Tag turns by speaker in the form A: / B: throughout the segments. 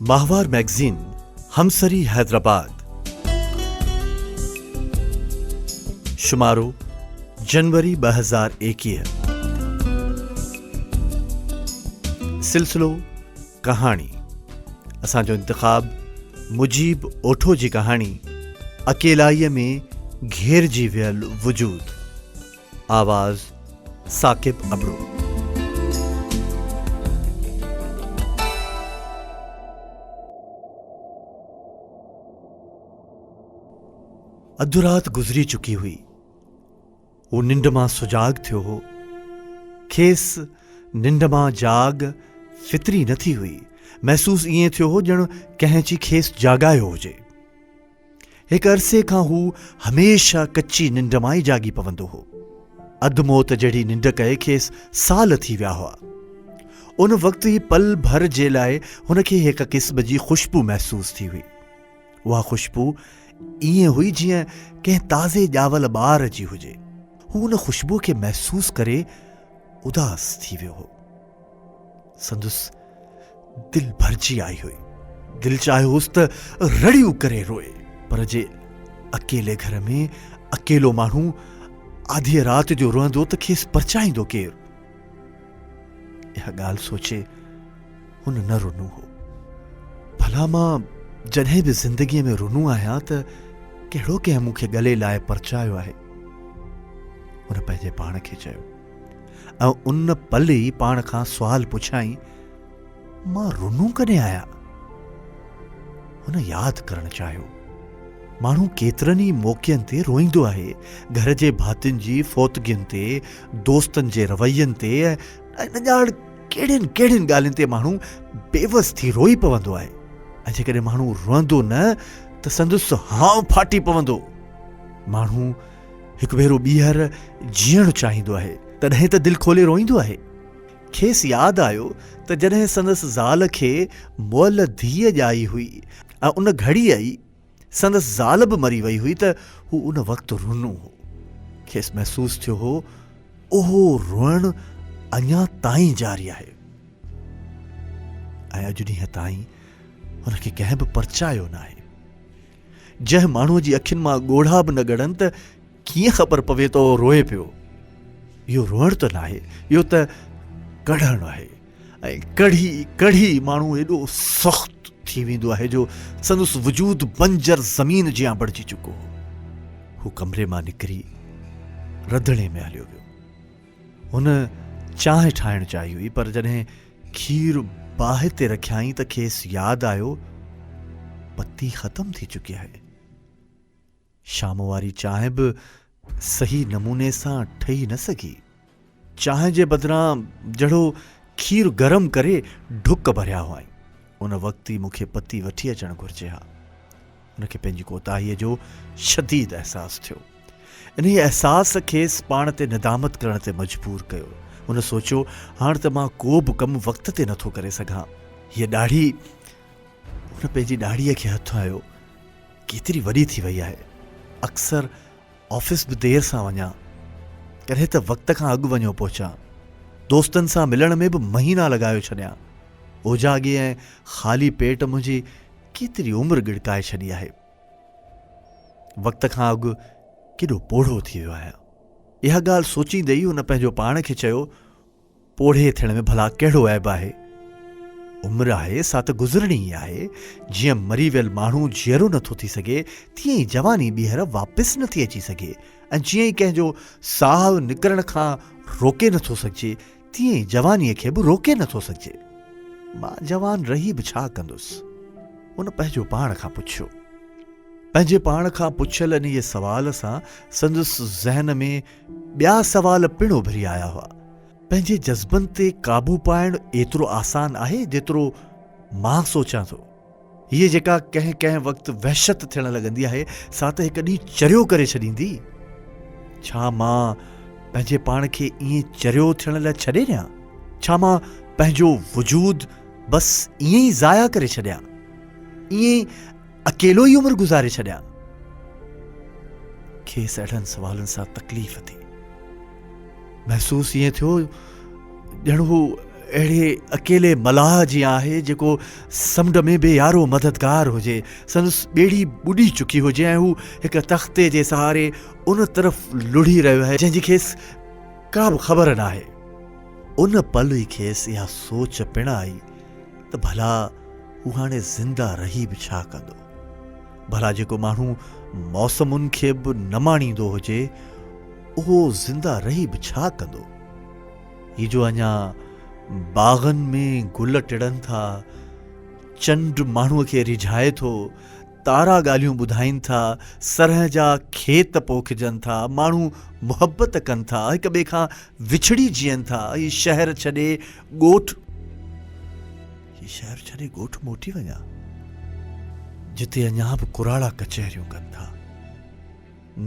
A: ماهوار مئگزين همسري حيدرآباد شمارو جنوري 2021 سلسلو ڪهاڻي اسان جو انتخاب مجيب اوٺو جي ڪهاڻي اڪيلائيء ۾ گهيرجي ويل وجود آواز ثاقب ابڙو. اڌ رات گذري چڪي هئي. هو ننڊ مان سجاڳ ٿيو هو. کيس ننڊ مان جاڳ فطري نه ٿي هئي. محسوس ائين ٿيو هو ڄڻ ڪنهن اچي کيس جاڳايو هجي. هڪ عرصي کان هو هميشه ڪچي ننڊ مان ئي جاڳي پوندو هو. اڌ موت جهڙي ننڊ ڪئي کيس سال ٿي ويا هئا. ان وقت ئي پل ڀر جي لاء هن کي هڪ قسم جي خوشبو محسوس ٿي هئي. اها خوشبو ائين هئي جيئن ڪنهن تازي ڄاول ٻار جي هجي. هو ان خوشبوء کي محسوس ڪري اداس ٿي ويو هو. سندس دل ڀرجي آئي هئي. دل چاهيو هوس ته رڙيون ڪري روئي، پر جي اڪيلي گهر ۾ اڪيلو ماڻهو آڌيء رات جو روئندو ته کيس پرچائيندو ڪير؟ اها ڳالهه سوچي هن نه رنو هو. ڀلا مان جڏهن به زندگيء ۾ رنو آهيان ته ڪهڙو ڪنهن مون کي ڳلي لائي پرچايو آهي؟ هن پنهنجي پاڻ کي چيو. ۽ ان پل ئي پاڻ کان سوال پڇيائين، مان رنو ڪڏهن آهيان؟ هن ياد ڪرڻ چاهيو. ماڻهو ڪيترن ئي موقعن تي روئيندو آهي، گهر جي ڀاتين جي فوتگين تي، دوستن جي روين تي ۽ نه ڄاڻ ڪهڙين ڪهڙين ڳالهين تي ماڻهو بيوس ٿي روئي پوندو آهي ۽ جيڪڏهن ماڻهو روئندو نه ته سندس هانء ڦاٽي پوندو. ماڻهو هڪ ڀيرو ٻيهر جيئڻ چاهيندو آهي، تڏهن ته دل کولي روئيندو آهي. کيس ياد آيو ته جڏهن سندس زال کي مئل ڌيء ڄائي هئي ۽ ان گهڙيء ئي سندس زال به مري وئي هئي ته هو ان وقت رنو هو. کيس محسوس ٿيو هو اهو روئڻ اڃا تائين جاري آهي ۽ اڄ ڏينهن تائين هن کي ڪنهن به پرچايو ناهي. جنهن ماڻهوء جي اکين مان ڳوڙها به نه ڳڙن ته ڪيئن خبر پوي ته اهو روئي پيو. اهو روئڻ ته ناهي، اهو ته ڪڙهڻ آهي ۽ ڪڙهي ڪڙهي ماڻهو ايڏو سخت ٿي ويندو آهي جو سندس وجود بنجر زمين جيان بڻجي چڪو هو. هو ڪمري مان نڪري رڌڻي ۾ هليو ويو. هن چانهه ٺاهڻ چاهي هئي پر جڏهن کير باهه تي رکيائين ته کيس ياد آيو پتي ختم ٿي چڪي آهي. شام واري چانهه به صحيح نموني سان ٺهي نه سگهي. چانهه جي بدران جهڙو کير گرم ڪري ڍڪ ڀريا هئائين. ان وقت ئي مون کي پتي وٺي اچڻ گهرجي ها. هن کي پنهنجي ڪوتاهيء جو شديد احساس ٿيو. انهيء احساس کيس پاڻ تي ندامت ڪرڻ تي مجبور ڪيو. هن سوچيو، هاڻ ته مان ڪو به ڪم وقت تي نٿو ڪري سگهان. هيء ڏاڙهي. هن پنهنجي ڏاڙهيء کي هٿ هنيو. ڪيتري وڏي ٿي وئي آهي. اڪثر آفيس به دير سان وڃان. ڪڏهن ته وقت کان اڳ وڃيو پهچان. دوستن سان ملڻ ۾ به مهينا لڳايو ڇڏيان. اوجاڳي ۽ خالي پيٽ منهنجي ڪيتري عمر ڳڙڪائي ڇڏي آهي. وقت کان اڳ ڪيڏو پوڙهو ٿي ويو آهيان. اها ڳالهه سوچيندي ئي هن پنهنجو پاڻ کي چيو، پوڙهي ٿيڻ ۾ ڀلا ڪهڙو عيب آهي؟ عمر آهي سا ته گذرڻي ئي آهي. جيئن مري ويل ماڻهو جيئرو نٿو ٿي سگهي، تيئن ئي جواني ٻيهر واپس نٿي اچي سگهي ۽ جيئن ئي ڪنهن جو ساهه نڪرڻ کان روڪي نٿو سگهجي، تيئن ئي جوانيء کي به روڪي نٿو سگهجي. مان جوان رهي به ڇا ڪندس؟ هن پنهنجو پاڻ کان پڇيو. پنهنجي پاڻ کان پڇيل انهيء سوال سان سندس ذهن ۾ ٻيا سوال پڻ اڀري آيا هئا. پنهنجي جذبن تي قابو پائڻ ايترو آسان آهي جيترو مان سوچيان ٿو؟ هيء جيڪا ڪنهن ڪنهن وقت وحشت ٿيڻ لڳندي آهي، سا ته هڪ ڏينهن چريو ڪري ڇڏيندي. ڇا مان پنهنجي پاڻ کي ائين چريو ٿيڻ لاء ڇڏي ڏيان؟ ڇا مان پنهنجو وجود بس ائين ئي ضايع ڪري ڇڏيان؟ ائين ئي اڪيلو ئي عمر گذاري ڇڏيان؟ کيس اهڙن سوالن سان تڪليف ٿي. محسوس ائين ٿيو ڄڻ هو اهڙي اڪيلي ملاح جيان آهي جيڪو سمنڊ ۾ بي يارو مددگار هجي، سندس ٻيڙي ٻڏي چڪي هجي ۽ هو هڪ تختي جي سهاري ان طرف لڙهي رهيو آهي جنهن جي کيس ڪا به خبر ناهي. ان پل ئي کيس اها سوچ پڻ آئي ته ڀلا هو هاڻي زنده رهي به ڇا ڪندو؟ ڀلا جيڪو ماڻهو موسمن کي به نه ماڻيندو هجي اهو زنده رهي به ڇا ڪندو؟ هي جو اڃا باغن ۾ گل ٽڙن ٿا، چنڊ ماڻهوء کي ريجهائي ٿو، تارا ڳالهيون ٻڌائين ٿا، سرهه جا کيت پوکجن ٿا، ماڻهو محبت ڪن ٿا، هڪ ٻئي کان وڇڙي جيئن ٿا، هي شهر ڇڏي ڳوٺ هي شهر ڇڏي ڳوٺ موٽي وڃان، جتي اڃا به ڪراڙا ڪچهريون ڪن ٿا.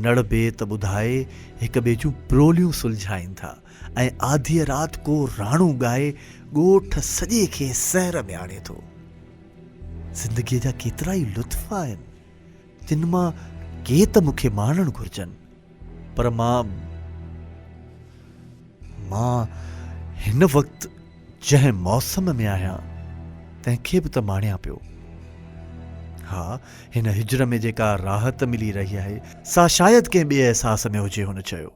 A: نڙ بيت ٻڌائي هڪ ٻئي جون پروليون سلجهائين ٿا ۽ آڌيء رات ڪو راڻو ڳائي ڳوٺ سڄي کي سحر ۾ آڻي ٿو. زندگيء جا ڪيترائي لطف آهن، جن مان ڪي ته مون کي ماڻڻ گهرجن، پر مان مان هن وقت جنهن موسم ۾ آهيان، تنهن کي به ته ماڻيان پيو. ها، هن هجر ۾ جيڪا راحت ملي رهي آهي، سا شايد ڪنهن ٻئي احساس ۾ هجي، هن چيو.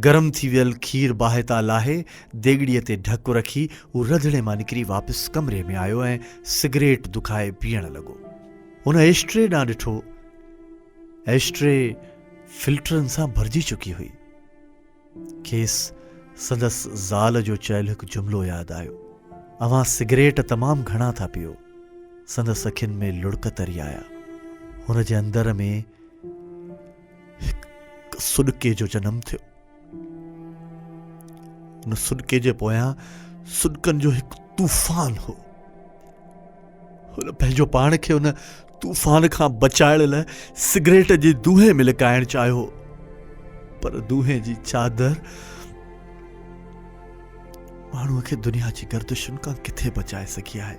A: گرم ٿي ويل کير باهه تان لاهي، ديڳڙيء تي ڍڪ رکي، هو رڌڻي مان نڪري واپس ڪمري ۾ آيو ۽ سگريٽ دکائي پيئڻ لڳو. هن ايشٽري ڏانهن ڏٺو. ايشٽري فلٽرن سان ڀرجي چڪي هئي. کيس سندس زال جو چيل هڪ جملو ياد آيو. اوهان سگريٽ تمام گهڻا ٿا پيئو. سندس اکين ۾ لڙڪ تري آيا. هن جي اندر ۾ هڪ سڏڪي جو جنم ٿيو. ان سڏڪي جي پويان سڏڪن جو هڪ طوفان هو. هن پنهنجو پاڻ کي ان طوفان کان بچائڻ لاء سگريٽ جي دونهين ۾ لڪائڻ چاهيو پر دونهين جي چادر ماڻهوء کي دنيا جي گردشن کان ڪٿي بچائي سگهي آهي.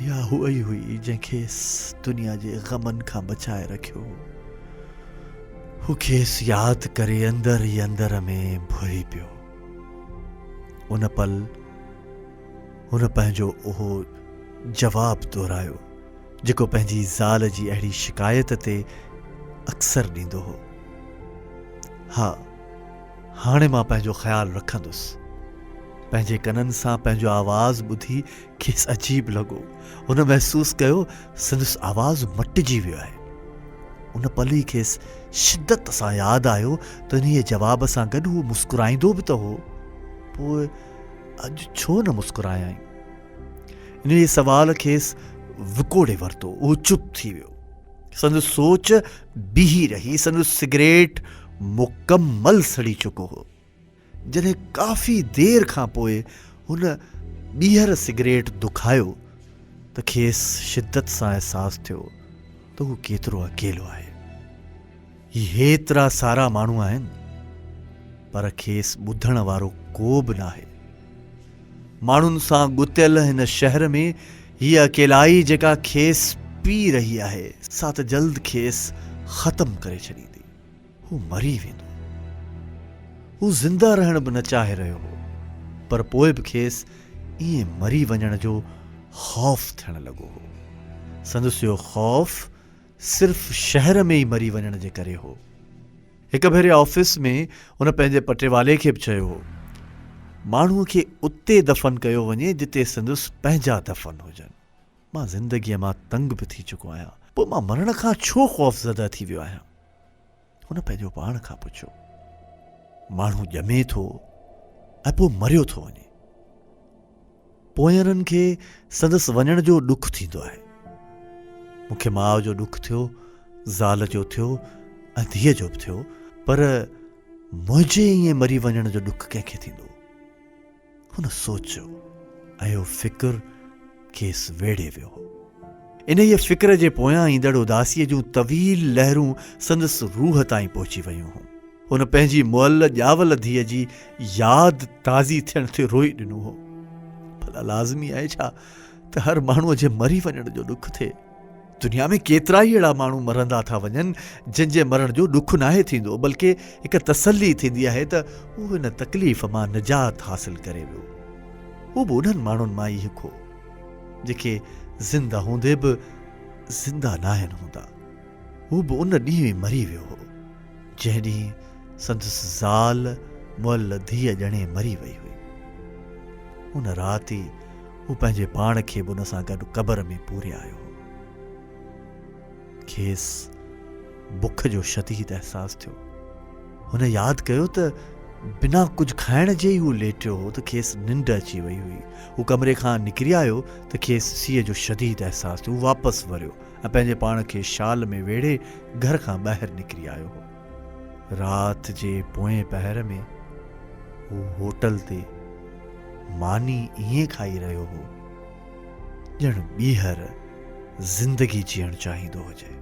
A: اها هوء ئي هئي جنهن کيس دنيا جي غمن کان بچائي رکيو هو. هو کيس ياد ڪري اندر ئي اندر ۾ ڀري پيو. ان پل هن پنهنجو اهو جواب دهرايو جيڪو پنهنجي زال جي اهڙي شڪايت تي اڪثر ڏيندو هو. ها، هاڻي مان پنهنجو خيال رکندس. پنهنجي ڪنن سان پنهنجو آواز ٻڌي کيس عجيب لڳو. هن محسوس ڪيو سندس آواز مٽجي ويو آهي. ان پل ئي کيس شدت سان ياد آيو ته انهيء جواب سان گڏ هو مسڪرائيندو به ته هو. پوء اڄ ڇو نه مسڪرايائين؟ انهيء سوال کيس وڪوڙي ورتو. هو چپ ٿي ويو. سندس سوچ بيهي رهي. سندس سگريٽ مڪمل سڙي چڪو هو. جڏهن ڪافي دير کان پوء هن ٻيهر سگريٽ دکايو ته کيس شدت سان احساس ٿيو ته هو ڪيترو اڪيلو آهي. هي هيترا سارا ماڻهو آهن پر کيس ٻڌڻ وارو ڪو به ناهي. ماڻهن سان ڳتيل هن شهر ۾ هيء اڪيلائي جيڪا کيس پي رهي آهي سا ته جلد کيس ختم ڪري ڇڏيندي. هو مري ويندو. هو زنده رهڻ به نه چاهي رهيو هو پر پوء به کيس ائين مري وڃڻ جو خوف ٿيڻ لڳو هو. سندس اهو خوف صرف شهر ۾ ئي مري وڃڻ جي ڪري هو. هڪ ڀيري آفيس ۾ هن پنهنجي پٽيوالي کي به چيو هو، ماڻهوء کي اتي دفن ڪيو وڃي جتي سندس پنهنجا دفن هجن. مان زندگيء مان تنگ به ٿي چڪو آهيان، پوء مان مرڻ کان ڇو خوفزده ٿي ويو آهيان؟ هن پنهنجو پاڻ کان پڇيو. ماڻهو ڄمي ٿو ۽ پوء مريو ٿو وڃي. پوئينرن کي سندس وڃڻ جو ڏک ٿيندو آهي. مون کي ماء جو ڏک ٿيو، زال جو ٿيو ۽ ڌيء جو به ٿيو، پر منهنجي ائين مري وڃڻ جو ڏک ڪنهن کي ٿيندو؟ هن سوچيو ۽ اهو فڪر کيس ويڙهي ويو هو. انهيء فڪر جي پويان ايندڙ اداسيء جون طويل لهرون سندس روح تائين پهچي ويون هيون. هن پنهنجي مئل ڄاول ڌيء جي ياد تازي ٿيڻ تي روئي ڏنو هو. ڀلا لازمي آهي ڇا ته هر ماڻهوء جي مري وڃڻ جو ڏک ٿئي؟ دنيا ۾ ڪيترائي اهڙا ماڻهو مرندا ٿا وڃن، جن جي مرڻ جو ڏک ناهي ٿيندو، بلڪه هڪ تسلي ٿيندي آهي ته هو هن تڪليف مان نجات حاصل ڪري ويو. هو به انهن ماڻهن مان ئي هڪ هو، جيڪي زنده هوندي به زنده ناهن هوندا. هو به ان ڏينهن ئي مري ويو هو، جنهن ڏينهن سندس زال مئل ڌيء ڄڻي مري وئي هئي. ان رات ئي هو پنهنجي پاڻ کي به ان سان گڏ قبر ۾ پوري آيو هو. کيس بک جو شديد احساس ٿيو. هن ياد ڪيو ته بنا ڪجهه کائڻ جي ئي هو ليٽيو هو ته کيس ننڊ اچي وئي هئي. هو ڪمري کان نڪري آيو ته کيس سيء جو شديد احساس ٿيو. هو واپس وريو ۽ پنهنجي پاڻ کي شال ۾ ويڙهي گهر کان ٻاهر نڪري آيو هو. رات جي پوئين پهر ۾ هو هوٽل تي ماني ائين کائي رهيو هو ڄڻ ٻيهر زندگي جيئڻ چاهيندو هجي.